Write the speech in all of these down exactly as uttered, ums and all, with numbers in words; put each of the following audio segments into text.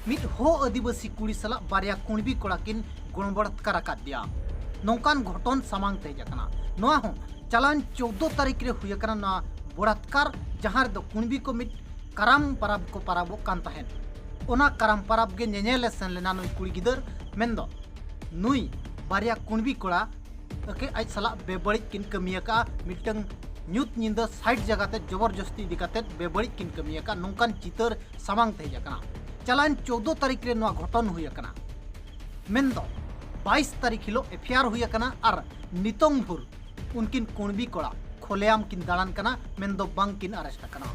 ᱢᱤᱫ ᱦᱚ ᱟᱹᱫᱤᱵᱟᱹᱥᱤ ᱠᱩᱲᱤ ᱥᱟᱞᱟᱜ ᱵᱟᱨᱭᱟ ᱠᱩᱬᱵᱤ ᱠᱚᱲᱟ ᱠᱤᱱ ᱜᱚᱲ ᱵᱚᱞᱟᱛᱠᱟᱨ ᱟᱠᱟᱫ ᱫᱮᱭᱟ᱾ ᱱᱚᱝᱠᱟᱱ ᱜᱷᱚᱴᱚᱱ ᱥᱟᱢᱟᱝ ᱛᱮ ᱦᱮᱡ ᱟᱠᱟᱱᱟ᱾ ᱱᱚᱣᱟ ᱦᱚᱸ ᱪᱟᱞᱟᱣᱮᱱ ᱪᱳᱫᱽᱫᱳ ᱛᱟᱹᱨᱤᱠᱷ ᱨᱮ ᱦᱩᱭ ᱟᱠᱟᱱᱟ᱾ ᱱᱚᱣᱟ ᱵᱚᱞᱟᱛᱠᱟᱨ, ᱡᱟᱦᱟᱸ ᱨᱮᱫᱚ ᱠᱩᱬᱵᱤ ᱠᱚ ᱢᱤᱫ ᱠᱟᱨᱟᱢ ᱯᱟᱨᱟᱵᱽ ᱠᱚ ᱯᱟᱨᱟᱵᱚᱜ ᱠᱟᱱ ᱛᱟᱦᱮᱸᱫ, ᱚᱱᱟ ᱠᱟᱨᱟᱢ ᱯᱟᱨᱟᱵᱽ ᱜᱮ ᱧᱮᱧᱮᱞᱮ ᱥᱮᱱ ᱞᱮᱱᱟ ᱱᱩᱭ ᱠᱩᱲᱤ ᱜᱤᱫᱟᱹᱨ᱾ ᱢᱮᱱᱫᱚ ᱱᱩᱭ ᱵᱟᱨᱭᱟ ᱠᱩᱬᱵᱤ ᱠᱚᱲᱟ ᱟᱹᱠᱤᱱ ᱟᱡ ᱥᱟᱞᱟᱜ ᱵᱮᱵᱟᱹᱲᱤᱡ ᱠᱤᱱ ᱠᱟᱹᱢᱤ ᱟᱠᱟᱫᱼᱟ᱾ ᱢᱤᱫᱴᱟᱝ ᱧᱩᱛ ᱧᱤᱫᱟᱹ ᱥᱟᱭᱤᱰ ᱡᱟᱭᱜᱟ ᱛᱮ ᱡᱚᱵᱚᱨᱡᱚᱥᱛᱤ ᱤᱫᱤ ᱠᱟᱛᱮ ᱵᱮᱵᱟᱹᱲᱤᱡ ᱠᱤᱱ ᱠᱟᱹᱢᱤ ᱟᱠᱟᱫᱼᱟ, ᱱᱚᱝᱠᱟᱱ ᱪᱤᱛᱟᱹᱨ ᱥᱟᱢᱟᱝ ᱛᱮ ᱦᱮᱡ ᱟᱠᱟᱱᱟ᱾ ᱪᱟᱞᱟᱣᱮᱱ ᱪᱳᱫᱽᱫᱳ ᱛᱟᱹᱨᱤᱠᱷ ᱨᱮ ᱱᱚᱣᱟ ᱜᱷᱚᱴᱚᱱ ᱦᱩᱭ ᱟᱠᱟᱱᱟ᱾ ᱢᱮᱱᱫᱚ ᱵᱟᱭᱤᱥ ᱛᱟᱹᱨᱤᱠᱷ ᱦᱤᱞᱳᱜ ᱮᱯᱷ ᱟᱭ ᱟᱨ ᱦᱩᱭ ᱟᱠᱟᱱᱟ ᱟᱨ ᱱᱤᱛᱚᱝ ᱵᱷᱳᱨ ᱩᱱᱠᱤᱱ ᱠᱩᱬᱵᱤ ᱠᱚᱲᱟ ᱠᱷᱚᱞᱮᱟᱢ ᱠᱤᱱ ᱫᱟᱬᱟᱱ ᱠᱟᱱᱟ, ᱢᱮᱱᱫᱚ ᱵᱟᱝ ᱠᱤᱱ ᱟᱨᱮᱥᱴ ᱟᱠᱟᱱᱟ᱾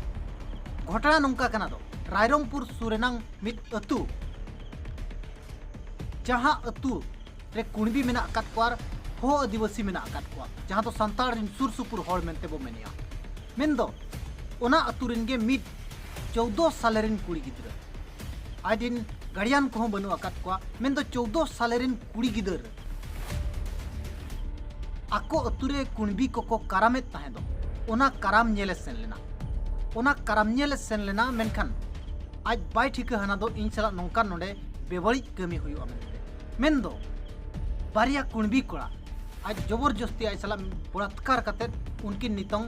ᱜᱷᱚᱴᱚᱱᱟ ᱱᱚᱝᱠᱟ ᱠᱟᱱᱟ ᱫᱚ, ᱨᱟᱭᱨᱚᱝᱯᱩᱨ ᱥᱩᱨ ᱨᱮᱱᱟᱝ ᱢᱤᱫ ᱟᱹᱛᱩ, ᱡᱟᱦᱟᱸ ᱟᱹᱛᱩ ᱨᱮ ᱠᱩᱬᱵᱤ ᱢᱮᱱᱟᱜ ᱟᱠᱟᱫ ᱠᱚᱣᱟ ᱟᱨ ᱦᱚ ᱟᱹᱫᱤᱵᱟᱹᱥᱤ ᱢᱮᱱᱟᱜ ᱟᱠᱟᱫ ᱠᱚᱣᱟ, ᱡᱟᱦᱟᱸ ᱫᱚ ᱥᱟᱱᱛᱟᱲ ᱨᱮᱱ ᱥᱩᱨ ᱥᱩᱯᱩᱨ ᱦᱚᱲ ᱢᱮᱱᱛᱮ ᱵᱚ ᱢᱮᱱᱮᱜᱼᱟ᱾ ᱢᱮᱱᱫᱚ ᱚᱱᱟ ᱟᱹᱛᱩ ᱨᱮᱱ ᱜᱮ ᱢᱤᱫ ᱪᱳᱫᱽᱫᱳ ᱥᱟᱞᱮ ᱨᱮᱱ ᱠᱩᱲᱤ ᱜᱤᱫᱽᱨᱟᱹ ᱟᱡ ᱨᱮᱱ ᱜᱟᱨᱰᱤᱭᱟᱱ ᱠᱚᱦᱚᱸ ᱵᱟᱹᱱᱩᱜ ᱟᱠᱟᱫ ᱠᱚᱣᱟ᱾ ᱢᱮᱱᱫᱚ ᱪᱳᱫᱽᱫᱳ ᱥᱟᱞᱮ ᱨᱮᱱ ᱠᱩᱲᱤ ᱜᱤᱫᱟᱹᱨ ᱟᱠᱚ ᱟᱹᱛᱩ ᱨᱮ ᱠᱩᱬᱵᱤ ᱠᱚᱠᱚ ᱠᱟᱨᱟᱢᱮᱫ ᱛᱟᱦᱮᱸ ᱫᱚ, ᱚᱱᱟ ᱠᱟᱨᱟᱢ ᱧᱮᱞᱮ ᱥᱮᱱ ᱞᱮᱱᱟ᱾ ᱚᱱᱟ ᱠᱟᱨᱟᱢ ᱧᱮᱞᱮ ᱥᱮᱱ ᱞᱮᱱᱟ, ᱢᱮᱱᱠᱷᱟᱱ ᱟᱡ ᱵᱟᱭ ᱴᱷᱤᱠᱟᱹ ᱦᱟᱱᱟ ᱫᱚ ᱤᱧ ᱥᱟᱞᱟᱜ ᱱᱚᱝᱠᱟ ᱱᱚᱰᱮ ᱵᱮᱵᱟᱹᱲᱤᱡ ᱠᱟᱹᱢᱤ ᱦᱩᱭᱩᱜᱼᱟ ᱢᱮᱱᱛᱮ᱾ ᱢᱮᱱᱫᱚ ᱵᱟᱨᱭᱟ ᱠᱩᱬᱵᱤ ᱠᱚᱲᱟ ᱟᱡ ᱡᱚᱵᱚᱨᱡᱚᱥᱛᱤ ᱟᱡ ᱥᱟᱞᱟᱜ ᱵᱚᱞᱟᱛᱠᱟᱨ ᱠᱟᱛᱮᱫ ᱩᱱᱠᱤᱱ ᱱᱤᱛᱚᱝ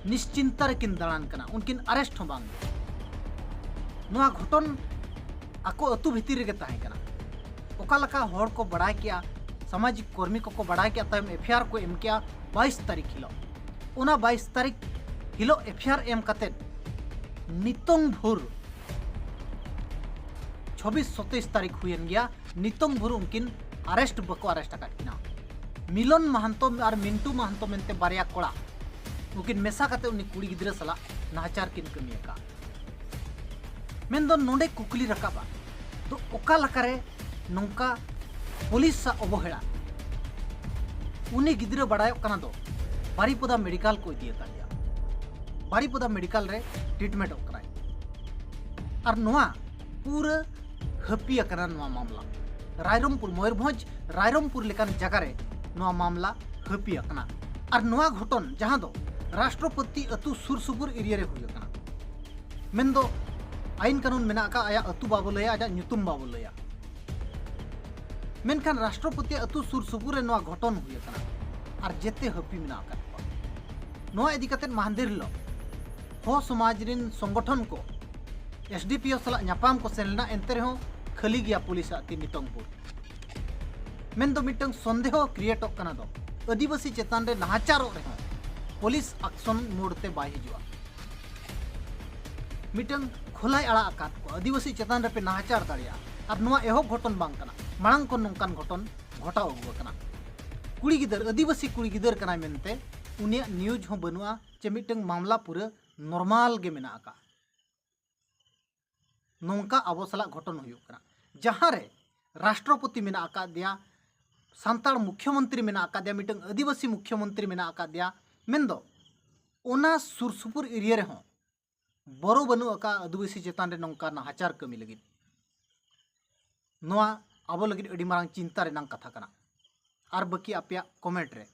ᱱᱤᱥᱪᱤᱱᱛᱟ ᱨᱮᱠᱤᱱ ᱫᱟᱬᱟᱱ ᱠᱟᱱᱟ, ᱩᱱᱠᱤᱱ ᱟᱨᱮᱥᱴ ᱦᱚᱸ ᱵᱟᱝ᱾ ᱱᱚᱣᱟ ᱜᱷᱚᱴᱚᱱ ᱟᱠᱚ ᱟᱹᱛᱩ ᱵᱷᱤᱛᱤᱨ ᱨᱮᱜᱮ ᱛᱟᱦᱮᱸ ᱠᱟᱱᱟ᱾ ᱚᱠᱟ ᱞᱮᱠᱟ ᱦᱚᱲ ᱠᱚ ᱵᱟᱲᱟᱭ ᱠᱮᱜᱼᱟ, ᱥᱟᱢᱟᱡᱤᱠ ᱠᱚᱨᱢᱤ ᱠᱚᱠᱚ ᱵᱟᱲᱟᱭ ᱠᱮᱜᱼᱟ, ᱛᱟᱭᱚᱢ ᱮᱯᱷ ᱟᱭ ᱟᱨ ᱠᱚ ᱮᱢ ᱠᱮᱜᱼᱟ ᱵᱟᱭᱤᱥ ᱛᱟᱹᱨᱤᱠᱷ ᱦᱤᱞᱳᱜ᱾ ᱚᱱᱟ ᱵᱟᱭᱤᱥ ᱛᱟᱹᱨᱤᱠᱷ ᱦᱤᱞᱳᱜ ᱮᱯᱷ ᱟᱭ ᱟᱨ ᱮᱢ ᱠᱟᱛᱮᱫ ᱱᱤᱛᱚᱝ ᱵᱷᱳᱨ ᱪᱷᱚᱵᱵᱤᱥ ᱥᱟᱛᱟᱥ ᱛᱟᱹᱨᱤᱠᱷ ᱦᱩᱭᱮᱱ ᱜᱮᱭᱟ, ᱱᱤᱛᱚᱝ ᱵᱷᱳᱨ ᱩᱱᱠᱤᱱ ᱟᱨᱮᱥᱴ ᱵᱟᱠᱚ ᱟᱨᱮᱥᱴ ᱟᱠᱟᱫ ᱠᱤᱱᱟ᱾ ᱢᱤᱞᱚᱱ ᱢᱟᱦᱟᱱᱛᱚ ᱟᱨ ᱢᱤᱱᱴᱩ ᱢᱟᱦᱟᱱᱛᱚ ᱢᱮᱱᱛᱮ ᱵᱟᱨᱭᱟ ᱠᱚᱲᱟ, ᱩᱱᱠᱤᱱ ᱢᱮᱥᱟ ᱠᱟᱛᱮ ᱩᱱᱤ ᱠᱩᱲᱤ ᱜᱤᱫᱽᱨᱟᱹ ᱥᱟᱞᱟᱜ ᱱᱟᱦᱟᱪᱟᱨ ᱠᱤᱱ ᱠᱟᱹᱢᱤ ᱟᱠᱟᱫ᱾ ᱢᱮᱱᱫᱚ ᱱᱚᱰᱮ ᱠᱩᱠᱞᱤ ᱨᱟᱠᱟᱵᱼᱟ, ᱛᱚ ᱚᱠᱟ ᱞᱮᱠᱟᱨᱮ ᱱᱚᱝᱠᱟ ᱯᱩᱞᱤᱥ ᱥᱟᱜ ᱚᱵᱚᱦᱮᱲᱟ? ᱩᱱᱤ ᱜᱤᱫᱽᱨᱟᱹ ᱵᱟᱲᱟᱭᱚᱜ ᱠᱟᱱᱟ ᱫᱚ ᱵᱟᱨᱤᱯᱚᱫᱟ ᱢᱮᱰᱤᱠᱟᱞ ᱠᱚ ᱤᱫᱤᱭᱮ ᱠᱟᱱ ᱜᱮᱭᱟ, ᱵᱟᱨᱤᱯᱚᱫᱟ ᱢᱮᱰᱤᱠᱟᱞ ᱨᱮ ᱴᱨᱤᱴᱢᱮᱱᱴᱚᱜ ᱠᱟᱱᱟᱭ᱾ ᱟᱨ ᱱᱚᱣᱟ ᱯᱩᱨᱟᱹ ᱦᱟᱹᱯᱤ ᱟᱠᱟᱱᱟ ᱱᱚᱣᱟ ᱢᱟᱢᱞᱟ᱾ ᱨᱟᱭᱨᱚᱝᱯᱩᱨ, ᱢᱚᱭᱩᱨᱵᱷᱚᱸᱡᱽ ᱨᱟᱭᱨᱚᱝᱯᱩᱨ ᱞᱮᱠᱟᱱ ᱡᱟᱭᱜᱟ ᱨᱮ ᱱᱚᱣᱟ ᱢᱟᱢᱞᱟ ᱦᱟᱹᱯᱤ ᱟᱠᱟᱱᱟ᱾ ᱟᱨ ᱱᱚᱣᱟ ᱜᱷᱚᱴᱚᱱ ᱡᱟᱦᱟᱸ ᱫᱚ ᱨᱟᱥᱴᱨᱚᱯᱚᱛᱤ ᱟᱹᱛᱩ ᱥᱩᱨ ᱥᱩᱯᱩᱨ ᱮᱨᱤᱭᱟ ᱨᱮ ᱦᱩᱭ ᱟᱠᱟᱱᱟ, ᱢᱮᱱᱫᱚ ᱟᱭᱤᱱ ᱠᱟᱹᱱᱩᱱ ᱢᱮᱱᱟᱜ ᱟᱠᱟᱫ, ᱟᱭᱟᱜ ᱟᱹᱛᱩ ᱵᱟᱵᱚ ᱞᱟᱹᱭᱟ, ᱟᱡᱟᱜ ᱧᱩᱛᱩᱢ ᱵᱟᱵᱚ ᱞᱟᱹᱭᱟ᱾ ᱢᱮᱱᱠᱷᱟᱱ ᱨᱟᱥᱴᱨᱚᱯᱚᱛᱤᱭᱟᱜ ᱟᱹᱛᱩ ᱥᱩᱨ ᱥᱩᱯᱩᱨ ᱨᱮ ᱱᱚᱣᱟ ᱜᱷᱚᱴᱚᱱ ᱦᱩᱭ ᱟᱠᱟᱱᱟ ᱟᱨ ᱡᱮᱛᱮ ᱦᱟᱹᱯᱤ ᱢᱮᱱᱟᱜ ᱟᱠᱟᱫ ᱠᱚᱣᱟ᱾ ᱱᱚᱣᱟ ᱤᱫᱤ ᱠᱟᱛᱮ ᱢᱟᱦᱟᱱᱫᱮᱨ ᱦᱤᱞᱳᱜ ᱦᱚ ᱥᱚᱢᱟᱡᱽ ᱨᱤᱱ ᱥᱚᱝᱜᱚᱴᱷᱚᱱ ᱠᱚ ᱮᱥᱰᱤᱯᱤᱳ ᱥᱟᱞᱟᱜ ᱧᱟᱯᱟᱢ ᱠᱚ ᱥᱮᱱ ᱞᱮᱱᱟ, ᱮᱱᱛᱮ ᱨᱮᱦᱚᱸ ᱠᱷᱟᱹᱞᱤ ᱜᱮᱭᱟ ᱯᱩᱞᱤᱥᱟᱜ ᱛᱤ ᱱᱤᱛᱚᱝ ᱵᱷᱳᱨ᱾ ᱢᱮᱱᱫᱚ ᱢᱤᱫᱴᱟᱝ ᱥᱚᱱᱫᱮᱦᱚ ᱠᱨᱤᱭᱮᱴᱚᱜ ᱠᱟᱱᱟ ᱫᱚ, ᱟᱹᱫᱤᱵᱟᱹᱥᱤ ᱪᱮᱛᱟᱱ ᱨᱮ ᱱᱟᱦᱟᱪᱟᱨᱚᱜ ᱨᱮᱦᱚᱸ ᱯᱩᱞᱤᱥ ᱟᱠᱥᱚᱱ ᱢᱳᱰ ᱛᱮ ᱵᱟᱭ ᱦᱤᱡᱩᱜᱼᱟ᱾ ᱢᱤᱫᱴᱟᱝ ᱠᱷᱚᱞᱟᱭ ᱟᱲᱟᱜ ᱟᱠᱟᱫ ᱠᱚᱣᱟ, ᱟᱹᱫᱤᱵᱟᱹᱥᱤ ᱪᱮᱛᱟᱱ ᱨᱮᱯᱮ ᱱᱟᱦᱟᱪᱟᱨ ᱫᱟᱲᱮᱭᱟᱜᱼᱟ᱾ ᱟᱨ ᱱᱚᱣᱟ ᱮᱦᱚᱵ ᱜᱷᱚᱴᱚᱱ ᱵᱟᱝ ᱠᱟᱱᱟ, ᱢᱟᱲᱟᱝ ᱠᱷᱚᱱ ᱱᱚᱝᱠᱟᱱ ᱜᱷᱚᱴᱚᱱ ᱜᱷᱚᱴᱟᱣ ᱟᱹᱜᱩ ᱟᱠᱟᱱᱟ᱾ ᱠᱩᱲᱤ ᱜᱤᱫᱟᱹᱨ, ᱟᱹᱫᱤᱵᱟᱹᱥᱤ ᱠᱩᱲᱤ ᱜᱤᱫᱟᱹᱨ ᱠᱟᱱᱟᱭ ᱢᱮᱱᱛᱮ ᱩᱱᱤᱭᱟᱜ ᱱᱤᱭᱩᱡᱽ ᱦᱚᱸ ᱵᱟᱹᱱᱩᱜᱼᱟ, ᱪᱮ ᱢᱤᱫᱴᱟᱝ ᱢᱟᱢᱞᱟ ᱯᱩᱨᱟᱹ ᱱᱚᱨᱢᱟᱞ ᱜᱮ ᱢᱮᱱᱟᱜ ᱟᱠᱟᱫᱼᱟ᱾ ᱱᱚᱝᱠᱟ ᱟᱵᱚ ᱥᱟᱞᱟᱜ ᱜᱷᱚᱴᱚᱱ ᱦᱩᱭᱩᱜ ᱠᱟᱱᱟ, ᱡᱟᱦᱟᱸ ᱨᱮ ᱨᱟᱥᱴᱨᱚᱯᱚᱛᱤ ᱢᱮᱱᱟᱜ ᱟᱠᱟᱫᱮᱭᱟ, ᱥᱟᱱᱛᱟᱲ ᱢᱩᱠᱷᱭᱚᱢᱚᱱᱛᱨᱤ ᱢᱮᱱᱟᱜ ᱟᱠᱟᱫᱮᱭᱟ, ᱢᱤᱫᱴᱟᱝ ᱟᱹᱫᱤᱵᱟᱹᱥᱤ ᱢᱩᱠᱷᱭᱚᱢᱚᱱᱛᱨᱤ ᱢᱮᱱᱟᱜ ᱟᱠᱟᱫᱮᱭᱟ, ᱢᱮᱱᱫᱚ ᱚᱱᱟ ᱥᱩᱨ ᱥᱩᱯᱩᱨ ᱮᱨᱤᱭᱟ ᱨᱮᱦᱚᱸ ᱵᱚᱨᱚ ᱵᱟᱹᱱᱩᱜ ᱟᱠᱟᱫ ᱟᱹᱫᱤᱵᱟᱹᱥᱤ ᱪᱮᱛᱟᱱ ᱨᱮ ᱱᱚᱝᱠᱟ ᱱᱟᱦᱟᱪᱟᱨ ᱠᱟᱹᱢᱤ ᱞᱟᱹᱜᱤᱫ᱾ ᱱᱚᱣᱟ ᱟᱵᱚ ᱞᱟᱹᱜᱤᱫ ᱟᱹᱰᱤ ᱢᱟᱨᱟᱝ ᱪᱤᱱᱛᱟ ᱨᱮᱱᱟᱜ ᱠᱟᱛᱷᱟ ᱠᱟᱱᱟ᱾ ᱟᱨ ᱵᱟᱹᱠᱤ ᱟᱯᱮᱭᱟᱜ ᱠᱚᱢᱮᱱᱴ ᱨᱮ